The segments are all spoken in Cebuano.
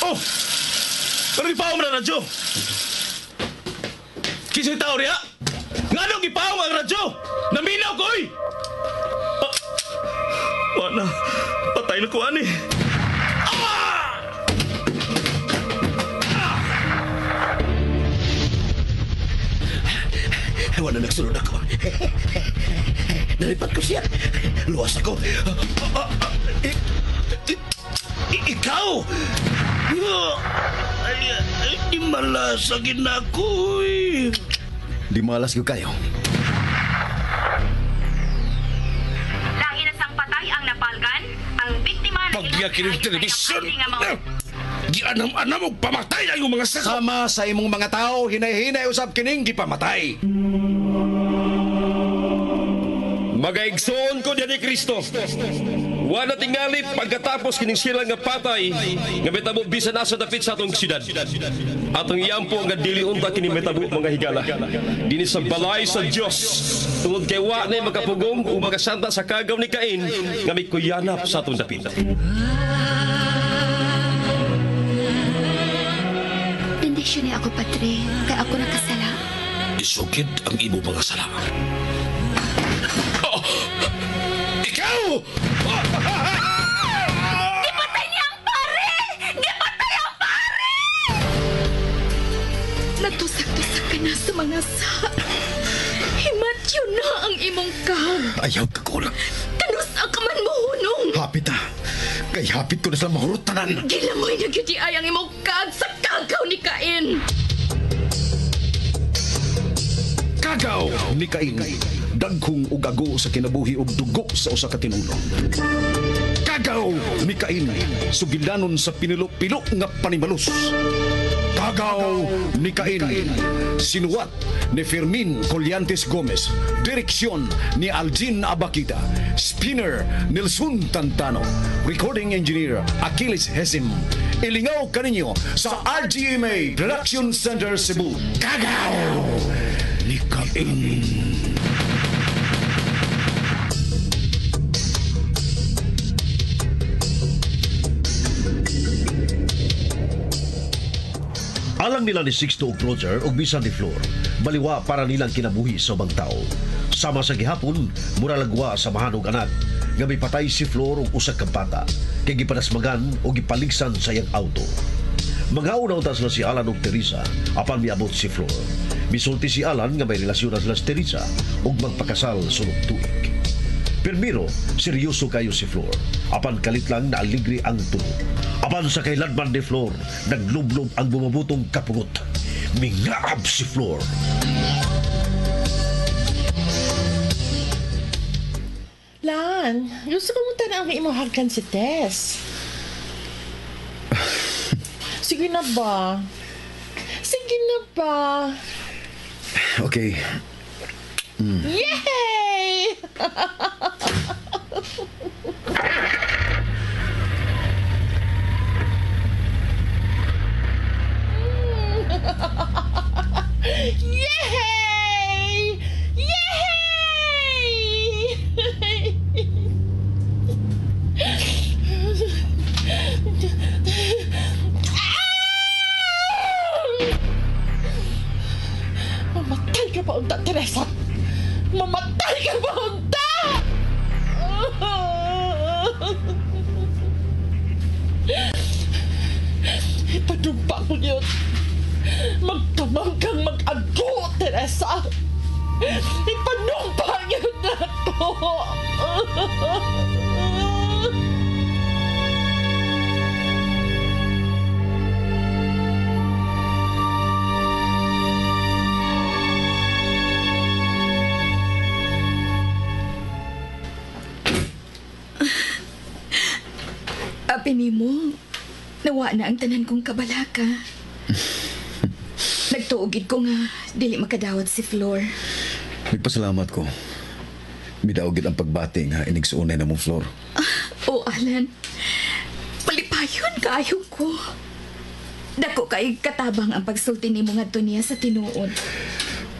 Oh! Pero gipaong na radyo! Kisa'y tao riya? Nganong gipaong ang radyo? Naminaw ko, oy! Ah, wala. Patay na ko, ani. Ah! Ah! Wala nagsulod ako. Nalipat ko siya. Luwas ako. Ikaw! Ay, di malas na ako. Di malas ko kayo. Lahi na sang patay ang napalgan, ang biktima na Pagyakin ng telebisyon! Gianam-anam og pamatay ang iyong mga sako! Sama sa imong mga tao, hinay-hinay usab kining gipamatay. Magaigsoon ko diyan ni Kristo. Wala tingali pagkatapos kining sila nga patay nga metabo bisan asa dapit sa atong siyudad. Atong iyampo nga dili unta kini metabo mga higala. Dinhi sa balay sa Dios. Tungod kay wa nay makapugong ug makasanta sa kagaw ni Cain nga mikuyanap sa atong dapit. Bendisyon ni ako, Padre, kay ako nakasala. Isukid ang imo mga sala. Oh! Ikaw! Gipatay niya ang pare! Gipatay ang pare! Natusak-tusak ka na sa mga sa. Himatyo na ang imong kag. Ayaw ka kulang. Kanus ang kaman mo hunong. Hapit ah. Kay hapit ko na sila mahurot tanan. Gilamoy na gyud ay ang imong kag sa kagaw ni Cain. Kagaw ni Cain. Dagkong ugago sa kinabuhi og dugo sa usa ka tinulo. Kagaw ni Cain. Sugilanon sa pinilo-pilo nga panimalus. Kagaw ni Cain. Sinuwat ni Fermin Collantes Gomez. Direksyon ni Aljin Abakita. Spinner Nelson Tantano. Recording Engineer Achilles Hesim. Ilingaw kaninyo sa RGMA Production Center Cebu. Kagaw ni Cain. Alang nila ni Sixto og Roger og bisan ni Flor, baliwa para nilang kinabuhi sa ubang tao. Sama sa gihapon, mura lagwa sa mahanog anak, nga mipatay si Flor og usa ka bata, kay gipanasmagan og gipaligsan sa iyang auto. Mga una sila si Alan og Teresa, apan miabot si Flor. Misulti si Alan nga may relasyon na sila si Teresa og magpakasal sulod tuig. Pirmiro, seryoso kayo si Flor. Apan kalit lang na aligre ang tulo. Apan sa kailanman ni Flor, naglublob ang bumabutong kapungot. Mingaab si Flor. Lan, gusto ko mong tanawin imo hagkan si Tess. Sige na ba? Sige na ba? Okay. Yay! Yay! Yay! Mamatay ka pa unta, Teresa! Mamatay ka pa unta! Ipadumpa ko yun. Magkamang kang mag-ago, Teresa! Ipanumpa yun na to! Abi nimo, nawa na ang tanan kong kabalaka. Nagtuugid ko nga, dili makadawat si Flor. Nagpasalamat ko. Midaogid ang pagbati nga inigsuonay na mong Flor. O Alan, palipayon kaayo ko. Dako kay katabang ang pagsulti nimo ngadto niya sa tinuod.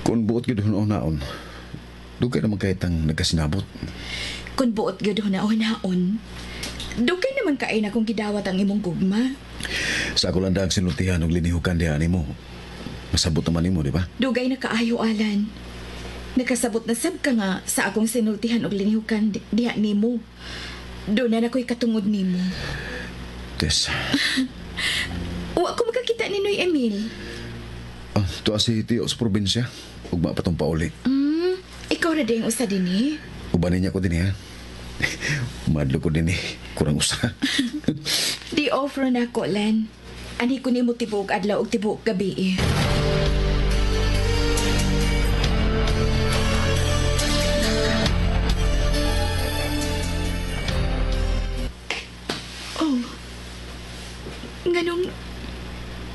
Kung buot gyud hunaon, dugay naman kahit ang nagkasinabot. Kung buot gyud hunaon-naon, Dugay naman kaay na kung gidawat ang imong gugma. Sa ako lang daang sinultihan og linihukan diha nimo. Masabot naman nimo, di ba? Dugay na kaayo, Alan. Nakasabot na sab ka nga sa akong sinultihan og linihukan diha nimo. Doon na nako'y katungod nimo. Tess. Wa ko makakita ni Noy Emil. Ah, tuwa si Tio sa probinsya. Ugma pa tong pauli. Ikaw ra ding usa dinhi. Ubanin niya ko din ha. Madlo ko din eh. Kurang usa. Di offer na ko, Len. Ani ko nimo tibuok adlaw ug tibuok gabi eh. Oh. Nganong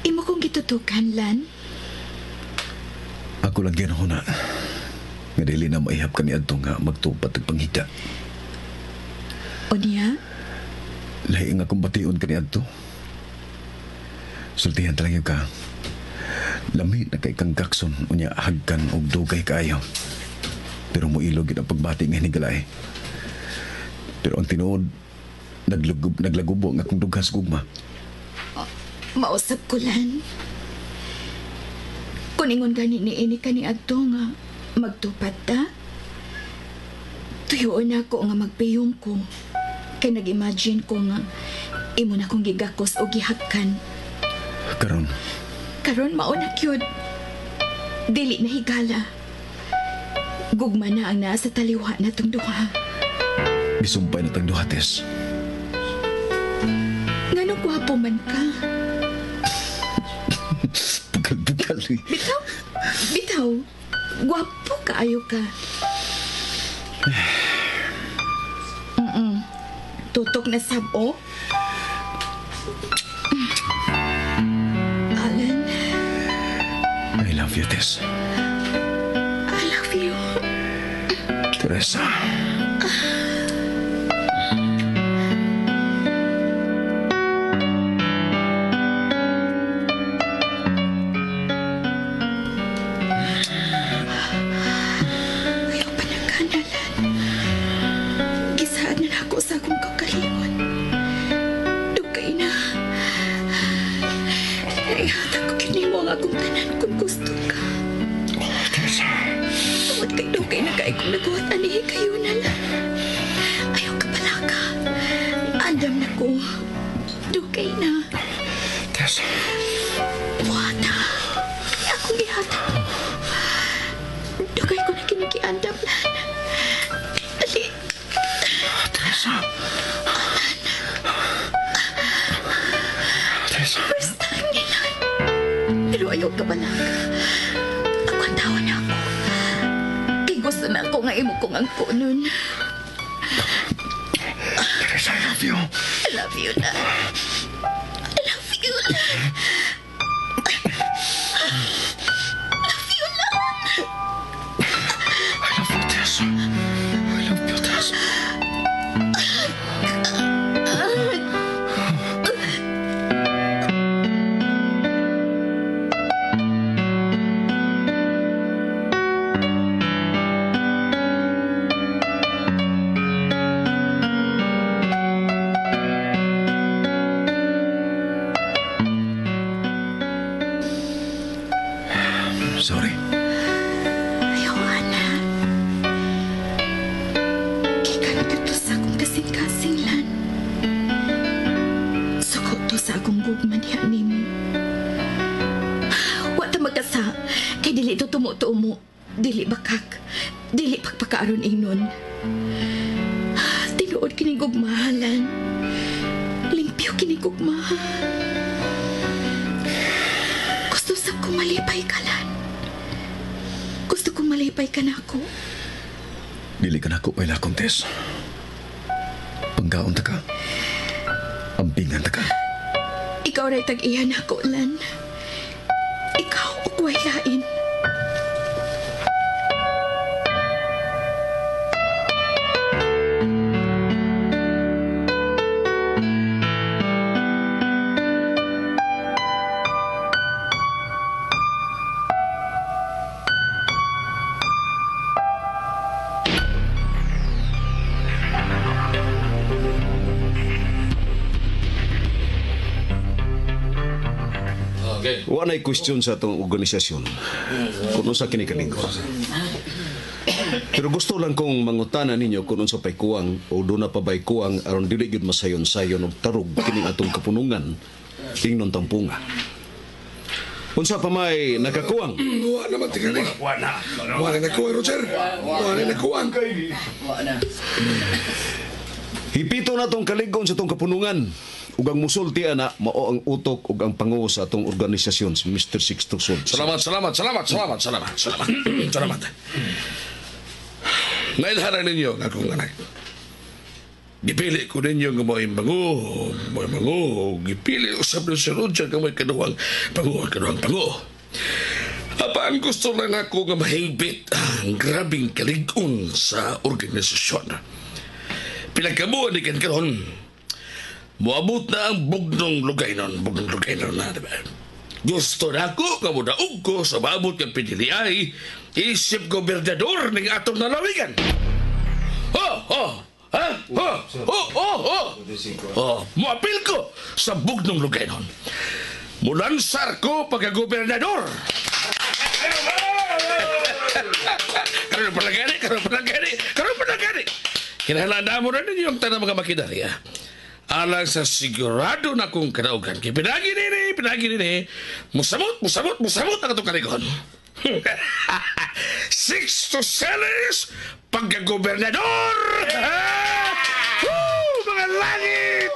imo kong gitutukan, Lan? Ako lang ganoon na. Nga dili na maihap ka ni adto nga magtupat og panghida. O niya? Lahi nga akong bation ka ni adto. Sultihan talaga ka. Lami na kay kang gakson unya hagkan og dugay kaayo. Pero moilog gyud ang pagbati nga hinigalay. Pero ang tinuod, naglagubo ang akong dughas gugma. Mausap ko, Lan. Kung ingon gani ni ini ka ni adto nga magtupat ta, tuyoon ako nga magpiyong ko. Kay nag-imagine ko nga imo na kong gigakos o gihagkan. Karon? Karon mao na gyud. Dili na higala. Gugma na ang naa sa taliwa na tong duha. Gisumpay na tang duha, Tess. Nganong gwapo man ka? Bugal-bugal eh. Bitaw, bitaw. Gwapo kaayo ka. Tutok na sab-o. Alan. I love you, Tess. I love you. Teresa. Ayaw pa nagkanalan. Gisaad na ako sa akong kakalingon. Dugay na. Ihatag ko kinimo ang akong tanan kung gusto ka. Oh, Teresa. Tungod kay dugay na kay kong nagawa anihi kayo na lang. Ayaw ka pala ka. Andam na ko. Dugay na. Teresa. Buhata. Kaya akong gihatag. Dugay ko na kinikiandam na. Dali. Teresa. Teresa. First time nila. Pero ayaw ka pala ka. Ako ang tawa na ako. Kay gusto na ako nga imo kong ang kunon. Teresa, I love you. I love you na. I love you na. Love you na. I love you, Tess. I love you, Tess. Sorry. Ayaw, Ana. Gikan dito sa akong kasing-kasing, Lan. Suko to sa akong gugma diha nimo. Wa ta magkasa. Kay dili to tumo-tumo. Dili bakak. Dili pagpakaaron ingnon. Tinuod kining gugmahalan. Limpyo kining gugma. Gusto sa kong malipay ka, Lan. Gusto kong malipay ka na ako. Dili ka na ako pailakon, Tess. Panggaon ta ka. Ampingan ta ka. Ikaw ray tag-iyan ako, Lan. Ikaw ug way lain. Okay. Wa na'y question sa atong organisasyon. Kung unsa kini kalinggo. Pero gusto lang kong mangutana ninyo kung unsa pa'y kuwang o doon na pa ba'y kuwang aron dili gyud masayon-sayon og tarog kining atong kapunungan ingnon tampunga. Unsa pa may nakakuwang? Wa naman tingali. Wa na. Wa na nakuwang, Roger. Wa na nakuwang. Wa na. Hipito na tong kaligon sa tong kapunungan. Ug ang musulti ana mao ang utok ug ang pango sa atong organisasyon si Mr. Sixto Solds. Salamat, salamat, salamat, salamat, salamat, salamat. Salamat. Nailhanan ninyo ang akong anak. Gipili ko ninyo nga mo'y mangu, gipili usab ni si Roger nga mo'y kaduhang pangu, kaduhang pangu. Apa ang gusto lang ako nga mahigpit ang grabing kalig-on sa organisasyon. Pinagkabuan ni Ken karon, moabot na ang bugnong lugay nun, na, diba? Gusto na ako nga mudaog ko sa maabot ng piniliay, isip gobernador ng atong nalawigan. Oh, oh, ha? Oh, oh, oh, oh. Oh, muapil ko sa bugnong lugay nun. Mulansar ko pagka-gobernador. Karoon pa lang gani. Kinahanglan mo na ninyo ang tanang mga makinarya. Alang sa sigurado na kong kadaugan. Kaya pinagi nini, musamot ang itong kaligon. Sixto Celis, pagka-gobernador! Woo! Mga langit!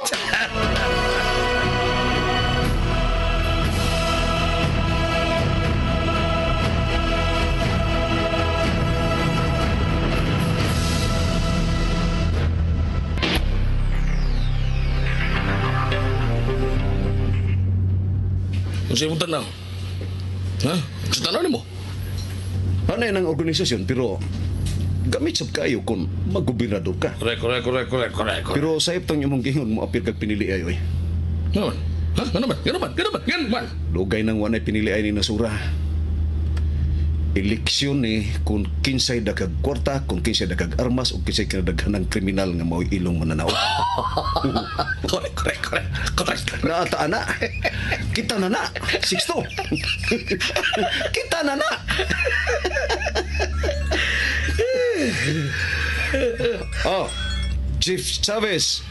Ano sa'yo mong tanaw? Ha? Sa tanaw ni mo? Ano yan ang organisasyon, pero gamit sab kayo kung maggobernador ka. Correct. Pero sa itong imong gingon mo apir kag pinili ay oy. Ano man? Ha? Ano man? Lugay nang wanay pinili ay ni Nasura. Eleksyon ni kung kinsay dakag kwarta, kung kinsay dakag armas, o kinsay kinadaghan ng kriminal nga mao'y ilong mananaw. Correct. Naataan na. Kita na na. Sixto. Kita na na. Oh, Chief Chavez.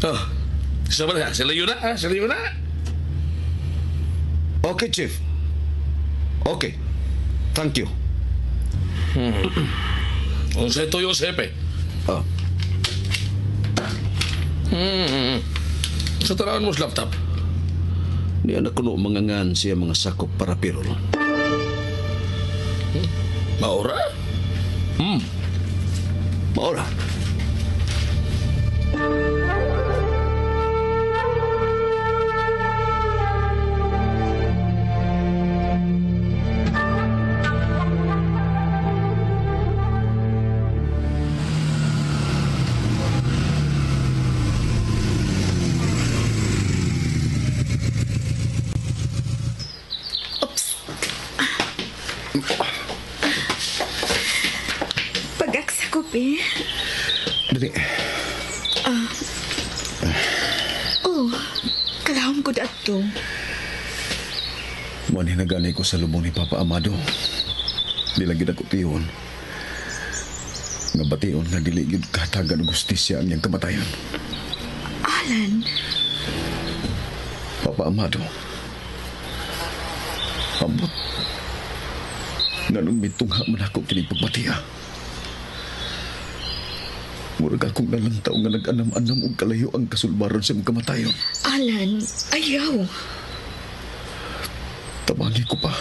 Oh, sila yun na. Okay, Chief. Okay. Thank you. Unsa ito, Josepe? Oh. Sa tanawin mo sa laptop? Niya na kuno mangangan siya mga sakop para pirol. Maura? Maura. Pag-aksakop eh. Dali. Oh, kalahom ko dato. Mani naganay ko sa lubong ni Papa Amado. Di lang gid ako tiyon. Nga bation nga dili gid katagan og hustisya ang iyang kamatayon. Alan. Papa Amado. Ambot. Nganong mitungha man ako kining pagmatiya. Murag akong nalantaw nga nag-anam-anam og kalayo ang kasulbaron sa imong kamatayon. Alan, ayaw. Tabangi ko pa.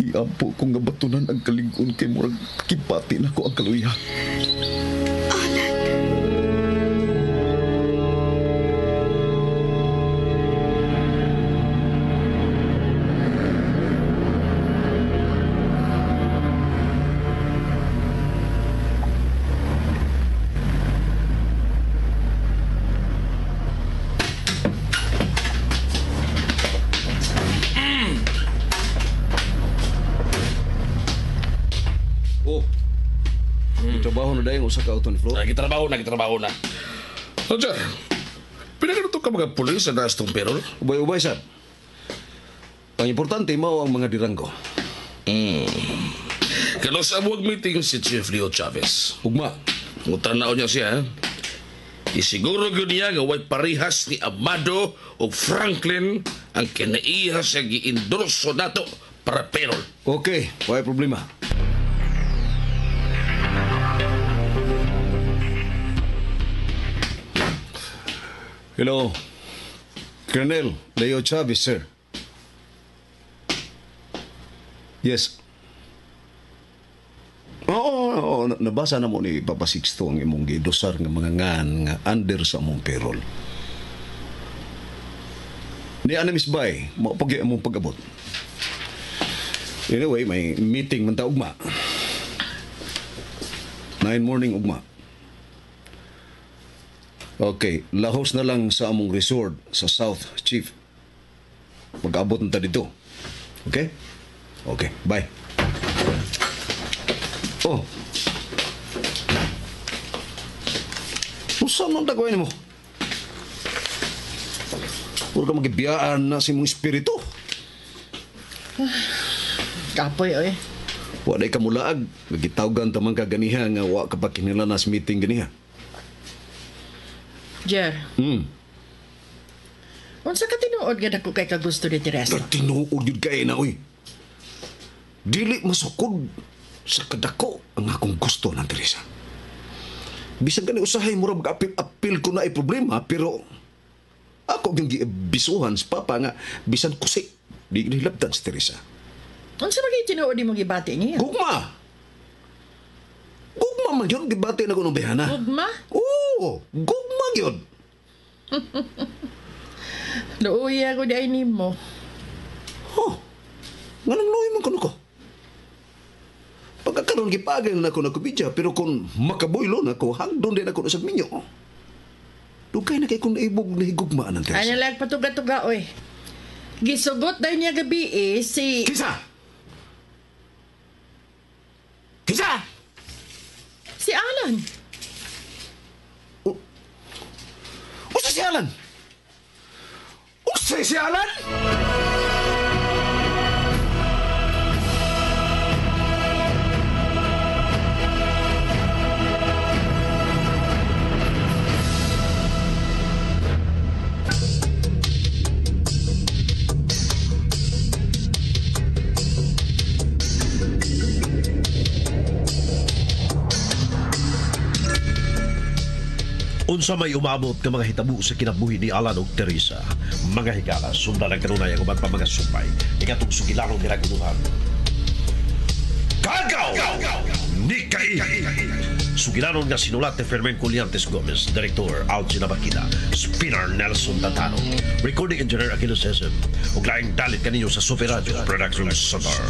Iampo ko nga batunan ang kalig-on kay murag kipati na ko ang kaluya. Alan. Trabaho na dahil usa ka auto ni Flor. Nagtrabaho na. Roger, Pila ka na to ka mga pulis sa naas tong payroll? Ubay-ubay, sir. Ang importante mao ang mga diranggo. Kano sa amuang meeting si Chief Leo Chavez. Ugma. Kung tanaw niya siya, isiguro gyud niya nga way parihas ni Amado o Franklin ang kinaiha sa giendorso nato para payroll. Okay, way problema. Hello. Colonel Leo Chavez, sir. Yes. Oo, oo, nabasa na mo ni Papa Sixto ang imong gidosar nga mga ngan nga under sa among payroll. Ni ana Miss Bay, mao pag among pag-abot. Anyway, may meeting man ta ugma. 9 morning ugma. Okay, lahos na lang sa among resort sa South, Chief. Mag-abot na ta dito. Okay? Okay, bye. Oh. Usa man tagwain mo? Puro ka magibiyaan na sa imong espiritu. Kapoy, oy. Wa day ka mulaag. Gitawgan tamang ka ganiha nga wa ka pa kinila na sa meeting ganiha. Jer. Unsa ka tinuod nga dako kay kagusto ni Teresa? Tinuod yun kay na, oy. Dili masukod sa kadako ang akong gusto ng Teresa. Bisan gani usahay murag apil-apil ko na ay problema, pero ako yung giabisuhan sa papa nga bisan kusi di nilabtan si Teresa. Unsa ba kay tinuod nimo gibati niya? Gugma! Gugma man yun, gibati na ko ng behana. Gugma? Oo, gugma yun. Luuya ko di ay nimo. Oh, nganong luoy man kuno ko? Pagkakaroon gipagay na ako nagkubidya, pero kung makabuylo na ako, hangdon din ako na sa minyo. Dugay na kay kung naibog na higugmaan ang Teresa. Ano lang patuga-tuga, oy. Gisugot dahil niya gabi eh, si... Kisa! Kisa! Si Alan. Usa si Alan! Usa si Alan! Unsa may umabot nga mga hitabo sa kinabuhi ni Alan ug Teresa. Mga higala, sundan ang kanunay ang uban pa mga supay. Ikatong sugilanon niragunuhan. Kagaw! Ni Cain! Sugilanon nga sinulat ni Fermin Colliantes Gomez, Director Algie Nabakida, Spinner Nelson Tatano, Recording Engineer Achilles SM, ug laing dalit kaninyo sa Super Radio Production Center.